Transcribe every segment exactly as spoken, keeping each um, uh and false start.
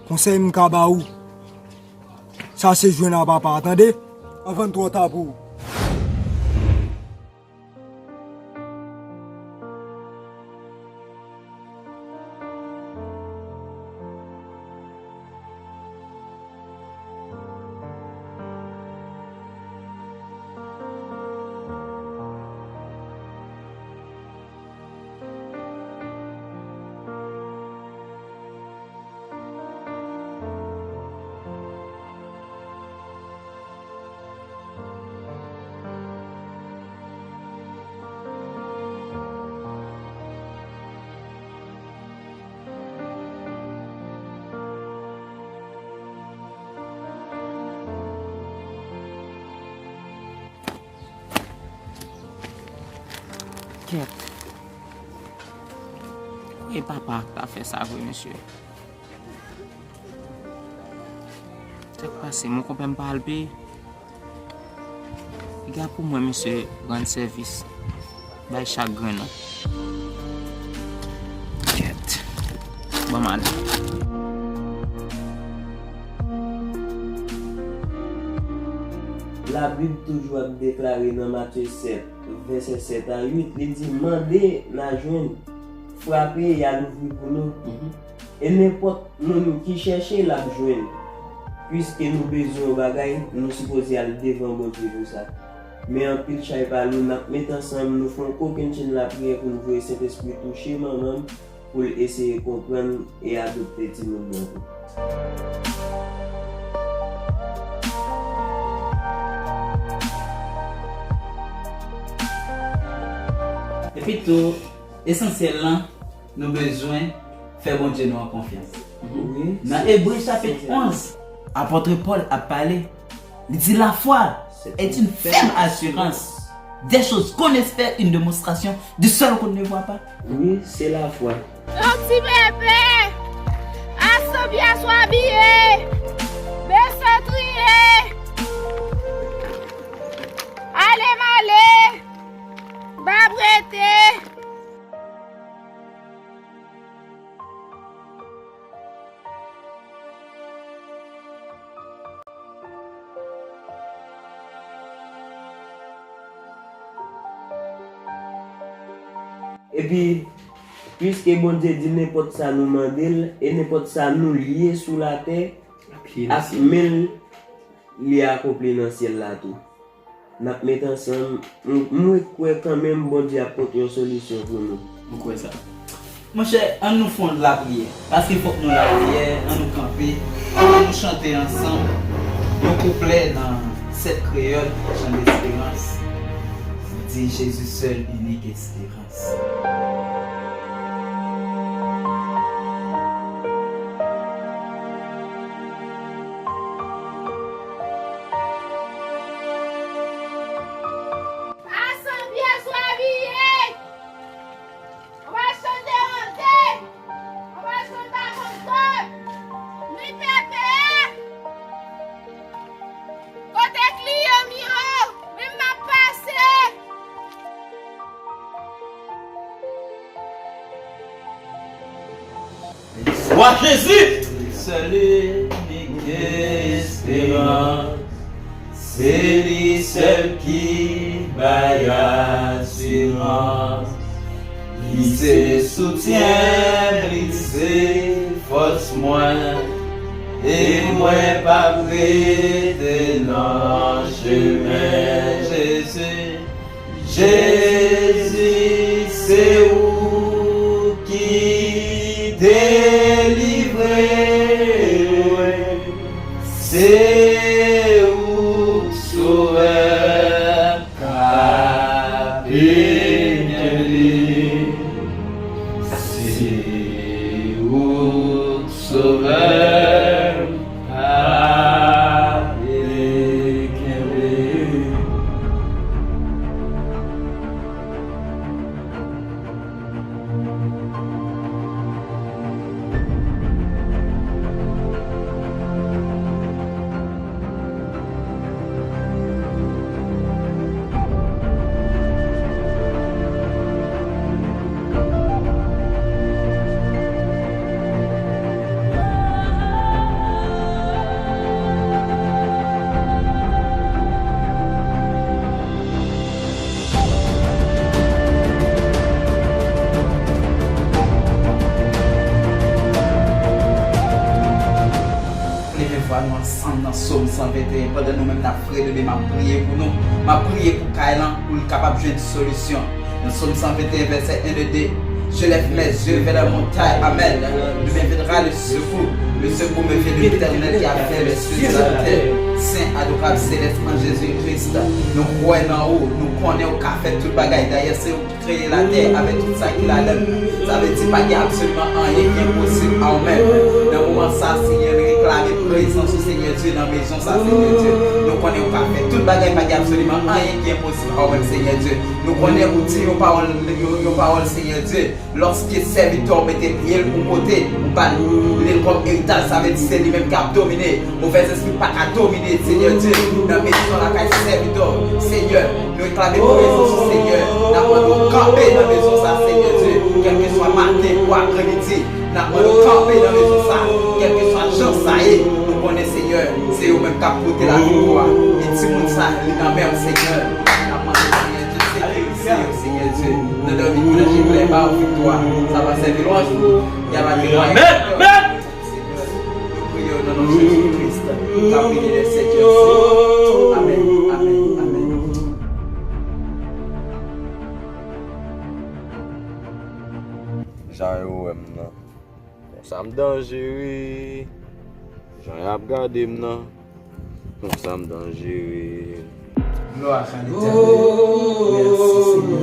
Konsèy m ka ba ou, sa se jwenn a papa, tande? Anvan l twò ta pou ou. Kèt. Wi, papa ta fè sa vre, mesye. Sa k pase? Mon konpè m palpe. Piga pou mwen, mesye, rann sèvis. Bay chak grenn nan. Kèt. Ban m ale. Labib toujou ap deklare nan Matye sèt, vèsè sèt a uit, li di, mande, n a jwenn, frape, y a louvri pou nou. E nenpòt moun ki chèche, l ap jwenn. Piske nou bezwen yon bagay, nou sipoze al devan Bondye pou sa. Men anpil chay pa nou, n ap met ansanm, nou fè yon kokennchenn lapriyè pou n voye Sentespri touche manman m, pou l eseye konprann e adopte timoun nan tou. Epitou, esansyèl lan, nou bezwen fè Bondye nou an konfyans. Wi. Nan Ebre chapit onz, apòt Pòl ap pale, li di, la foi est une ferme assurance des choses qu'on espère, une démonstration du seul qu'on ne voit pas. Wi, se lafwa. Yon ti bebe, asanbyas w abiye, beso triye, ale m ale, bab rete. Epi, piske Bondye di nenpòt sa nou mande l, e nenpòt sa nou lye sou latè, ak men l, li akonpli nan syèl la tou. N ap met ansanm, m, mwen kwè kanmenm Bondye ap pote yon solisyon pou nou. Ou kwè sa? Monchè, ann nou fè yon lapriyè. Paske fòk nou lapriyè, ann nou kanpe, ann nou chante ansanm yon kouplè nan sèt kreyòl, Chan Desperans. Di, Jésus seul, unique espérance. Asanbyas w abiye, anba chan de wante, anba chan bakontan, mi pepe. Kote kliyan m yo, men m ap pase. Wa Jezi! Sèl inik esperans, se li sèl ki bay asirans. Li se soutyen, li se fòs mwen, e mwen p ap rete nan chemen Jezi. Jezi, se ou ki delivre mwen, se ou k sovè. K ap kenbe, se ou k sovè k ap kenbe. Vwa nou ansanm nan Sòm san venteyen, pandan nou menm n ap fredonnen, m ap priye pou nou. M ap priye pou kay lan, pou l kapab jwenn solisyon. Nan Sòm san venteyen, vèsè en e de, Je lève mes yeux vers les montagnes, amèn. D'où me viendra le secours? Le secours me vient de l'Éternel qui a fait les cieux et la terre. Sen, adorab, selès an Jezi Kris, nou kwè nan ou, nou konnen ou ka fè tout bagay. Dayè, se ou kreye latè avèk tout sa ki ladan l. Sa vle di pa gen absoliman anyen ki enposib a ou menm. Nan moman sa, Senyè, n reklame prezans ou, Senyè Dye, nan mezon sa, Senyè Dye. Nou konnen ou ka fè tout bagay, pa gen absoliman anyen ki enposib a ou menm, Senyè Dye. Nou konnen ou di yon pawòl, yon, yon pawòl, Senyè Dye. Lòske sèvitè w mete pye l yon kote, ou ba l li kòm eritaj, sa vle di se li menm k ap domine. Movèzespri pa ka domine, Senyè Dye, nan mezon lakay sèvitè w. Senyè, nou reklame prezans ou, Senyè. N ap mande w kanpe nan mezon sa, Senyè Dye, kèlkeswa maten ou aprèmidi. N ap mande w kanpe nan mezon sa, kèlkeswa jan sa ye. Nou konnen, Senyè, se ou menm k ap pote laviktwa. E timoun sa, li nan men w, Senyè. N ap mande w, Senyè Dye, sekirize yo, Senyè Dye. Nan dòmi, nan jemlè, ba yo viktwa. Sa va sèvi lwanj pou ou. Y a pa temwayaj. Amèn. Amèn. Senyè, nou priye w nan non Jezi Kris, k ap vini nan syèk yo. Amèn, amèn, amèn. Jan yo wè m nan. Konsa m danjere. Jan y ap gade m nan. Konsa m danjere. Gloire à l'Éternel. Merci, Seigneur.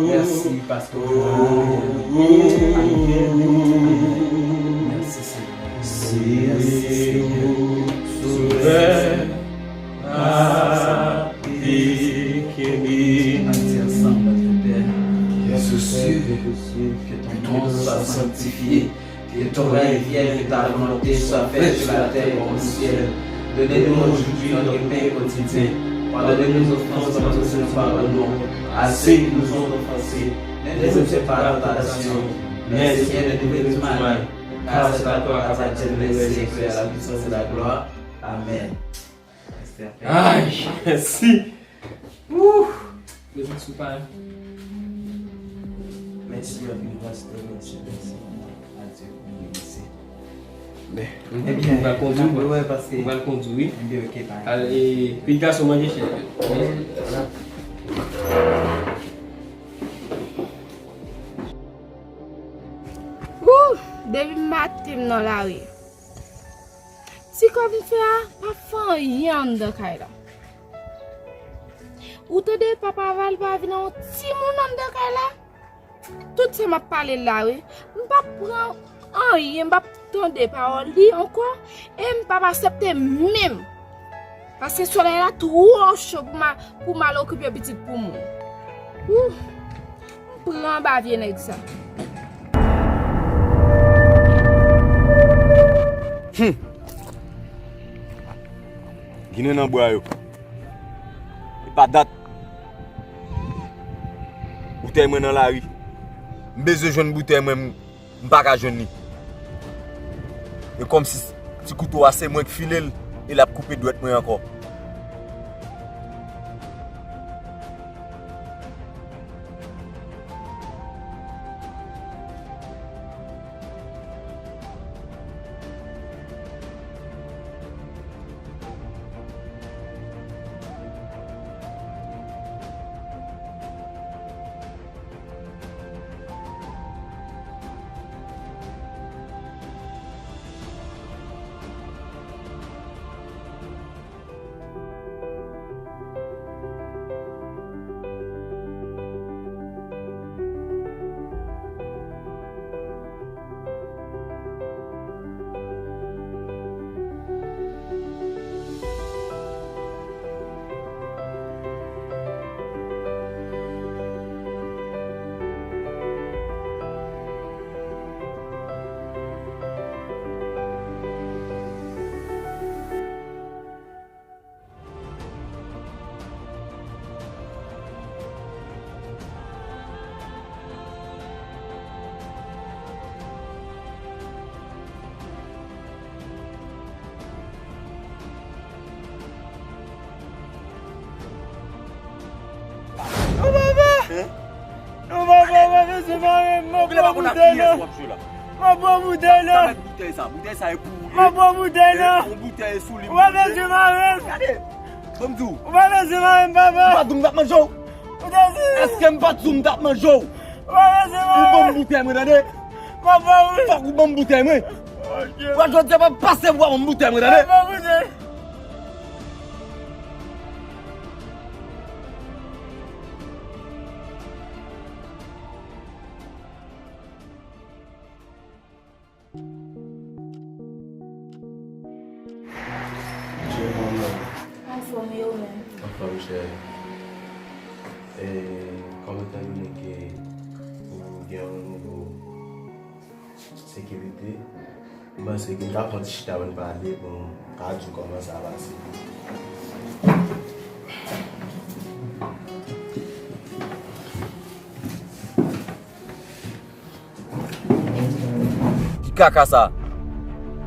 Merci, paske ou fè anyen. Anyen. Anyen. Merci, Seigneur. Merci, Seigneur. Sovè, pa te kenbe. Ann di ansanm, Père, que ton nom soit sanctifié. Que ton règne vienne, que ta volonté soit faite sur la terre comme au ciel. Donne-nous aujourd'hui notre pain quotidien. Pardonne-nous nos offenses comme nous aussi nous pardonnons à ceux qui nous ont offensés. Ne nous laisse pas en tentation, mais Seigneur, délivre-nous du mal. Car c'est à toi qu'appartiennent les siècles, la puissance et la gloire. Amen. Ay, mèsi. Ouh. Prezans ou pa. Mèsi anpil, pastè. Mèsi, mèsi. Adye pou mèsi. Ebyen, ou pral kondwi, wi, paske ou pral kondwi, wi. Ebyen, ok, pa. Al, e, pitit gason manje chèn. Wouh, depi maten m nan lari. Ti kò vin fè a pa fè anyen anndan kay la. Ou tande papa Valpa vin an yon timoun anndan kay la? Tout sa m ap pale la, wi. M p ap pran anyen, m p ap tande pawòl li ankò, e m p ap aksepte menm. Paske solèy la twò cho pou ma-, pou m al okipe pitit pou moun. Wouh! M pran anba vye nèg sa. Hum. Ginen nan bwa yo. E pa dat. Boutèy mwen nan lari. M bezwen jwenn boutèy mwen, m, m pa ka jwenn li. E kòmsi ti kouto a se mwen k file l, e l ap koupe dwèt mwen ankò. Non, papa! Non, papa, papa, se pa mwen, mwen pa pou tè, non. M ap pran boutèy nan. Sa mèt boutèy sa, boutèy sa e pou ou. M ap pran boutèy nan. E, yon boutèy e sou li. Ou pa bezwen mare m. Gade. Ban m di w. Ou pa bezwen mare m, papa. Ou pa di w m t ap manje w. Ou te di. Èske m pa t di w m t ap manje w? Ou pa bezwen mare m. Ou ban m boutèy mwen, tande? M ap ba ou. Fòk ou ban m boutèy mwen. Ok. Wè, jodi a pa pase pou w ban m boutèy mwen, tande? M ap ba ou boutèy. Anfòm, e ou menm? Anfòm, cheri. E, kòm etan done ke ou gen yon nouvo sekirite, m panse ke n ka fè yon ti chita pou n pale, pou m ka di w kòman sa pase. Ki kaka sa?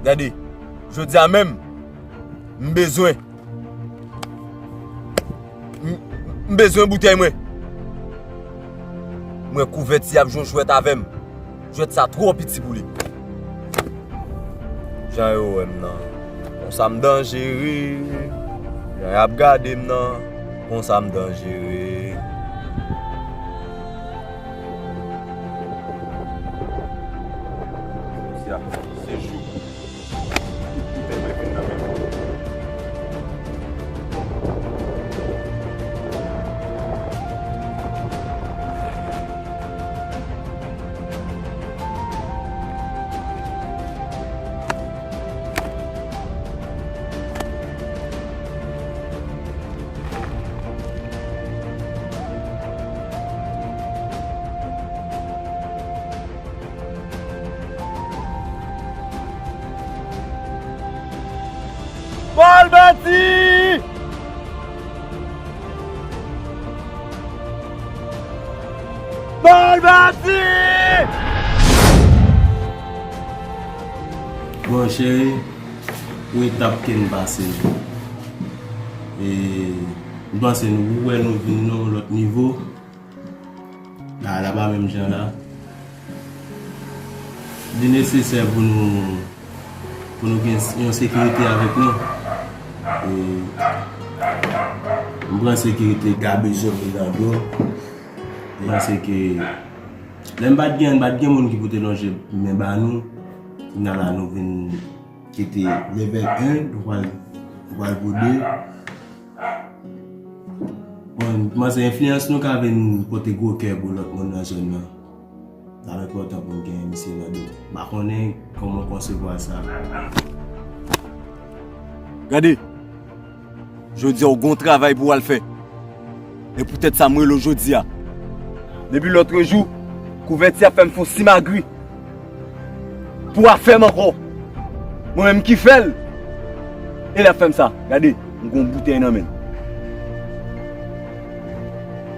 Gade, jodi a menm, m bezwen, m, m bezwen boutèy mwen. M wè Kouvèti ap jwe yon jwèt avè m. Jwèt sa twò piti pou li. Jan yo wè m nan. Konsa m danjere. Jan y ap gade m nan. Konsa m danjere. Jodi a, se jou. Bòl bati! Bòl bati! Bon, cheri, pou etap ke n pase yo, e, m panse nou, ou wè nou vin nan yon lòt nivo. Bagay la pa menm jan la. Li nesesè pou nou, pou nou gen yon sekirite avèk nou. E, m pran sekirite. Gabe jwenn li nan do. M panse ke lè m pa t gen, pa t gen moun ki pou te lonje men ba nou. Kounye a la, nou vin kite level en, nou pral, nou pral pou de. Bon, m panse enfliyans nou ka vin pote gwo kè pou lòt moun nan zòn nan. Sa enpòtan pou n gen misye nan do. M pa konnen kòman w konsevwa sa. Gade, jodi a w gon travay pou w al fè. E poutèt sa m rele w jodi a. Depi lòtrejou, Kouvèti ap fè m fè yon simagri. Pou afè m ankò. Mwen menm ki fè l. E l ap fè m sa. Gade, m gon boutèy nan men l.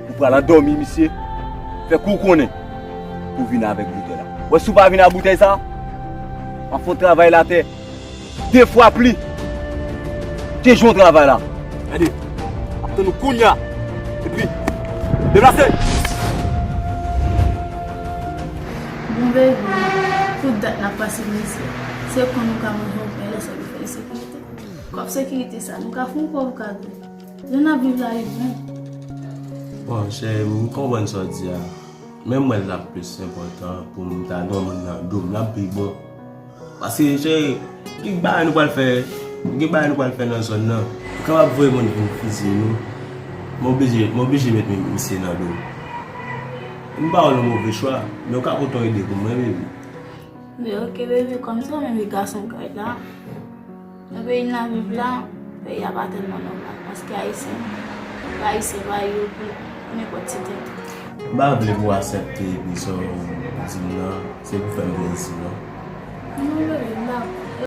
Ou pral andòmi misye. Fè kou w konnen. Pou vin avèk boutèy la. Wè si w pa vin ak boutèy sa, m ap fè yon travay latè. De fwa pli ke jan w travay la. Gade, ap tann ou kounye a. Epi, deplase! Bon, baby, tout dat n ap pase mizè. Se konn ou ka manje yon pen lè sa pou fè sekirite. Kòb sekirite sa, nou ka fè yon pòv kado. Jan n ap viv la, li bon. Bon, cheri, m konprann sa w di a. Men m wè l ap plis enpòtan pou m ta gen yon moun nan do m, l ap pi bon. Paske, cheri, gen bagay nou pral fè, gen bagay nou pral fè nan zòn nan. Ou kapab voye moun vin fizye nou. M oblije, m oblije met mi-, misye nan do. M ba w yon move chwa, men ou ka pote yon ide pou mwen, baby. Men ok, baby, kòmsi w menm e gason kay la. Nan peyi n ap viv la, peyi a pa tèlman nòmal, paske Ayisyen, Ayisyen pa yo pou nenpòt ti tenten. M pa vle pou w aksepte epi sa w di m nan, se pou fè m plezi, non. Non, baby, m pa vle.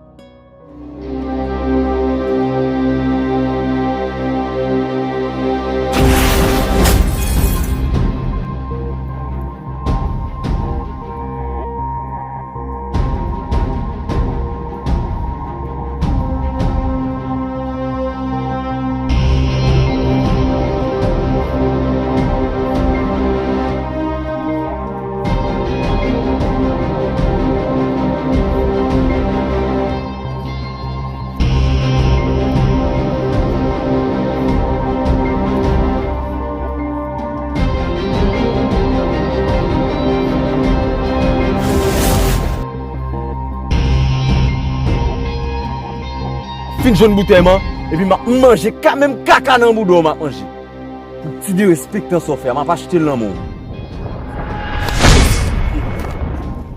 M jwenn boutèy man, epi m ap manje ka, menm kaka nan bouda w m ap manje. Pou ti derespektan sa w fè a, m ap achte l nan men w.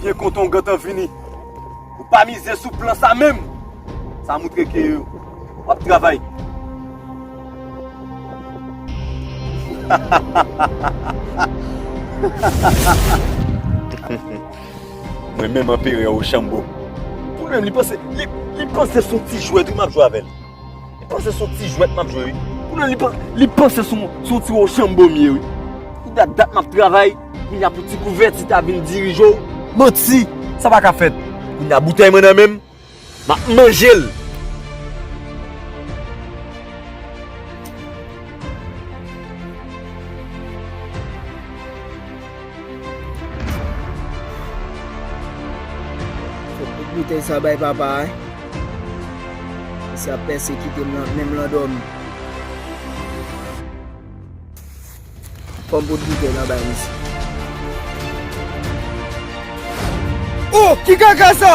Byen kontan w gentan vini. Ou pa mize sou plan sa menm. Sa montre ke w ap travay. Mwen menm anperè Ochanbo. Pou li menm, li panse, li, li panse se yon ti jwèt wi m ap jwe avè l. Li panse se yon ti jwèt m ap jwe wi. Pou li menm, li, pan- li panse se yon, se yon ti Ochanbo m ye wi. Pou dat dat m ap travay, kounye a pou ti kouvèti ta vin dirije w. Manti, sa pa ka fèt. Kounye a boutèy mwen nan men m, m ap manje l. Fòk tout boutèy sa bay papa a. Misye ap pèsekite m nan, menm lan dòmi. Fò m pot boutèy lan bay misye. Oh, ki kaka sa?